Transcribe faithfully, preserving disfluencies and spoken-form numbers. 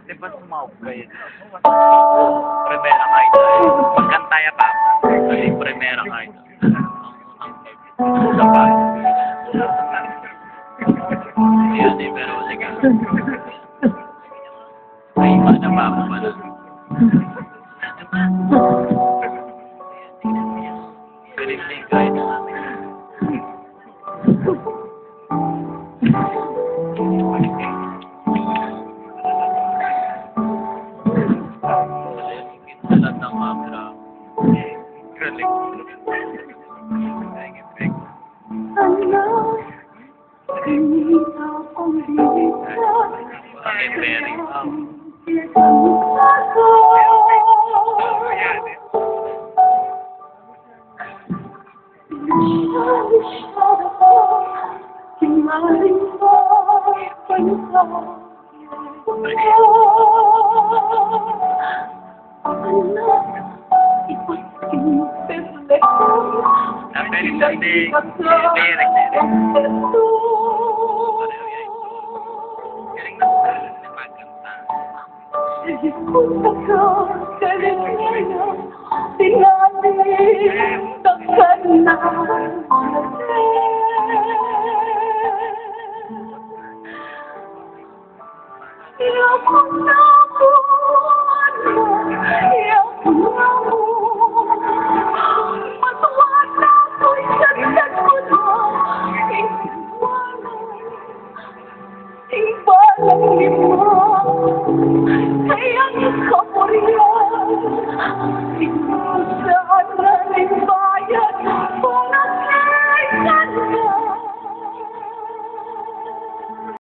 Di ba sumaup kayo? Primera kayo. Magkanta ya pa. Ay, primera kayo. Isa pa. Ayan eh, pero sige. Ay, mana pa ako pala. Galing ni guys. Sa lahat ng mga drama. Galing. Anak, hindi ako bisa. Bakit, Mary?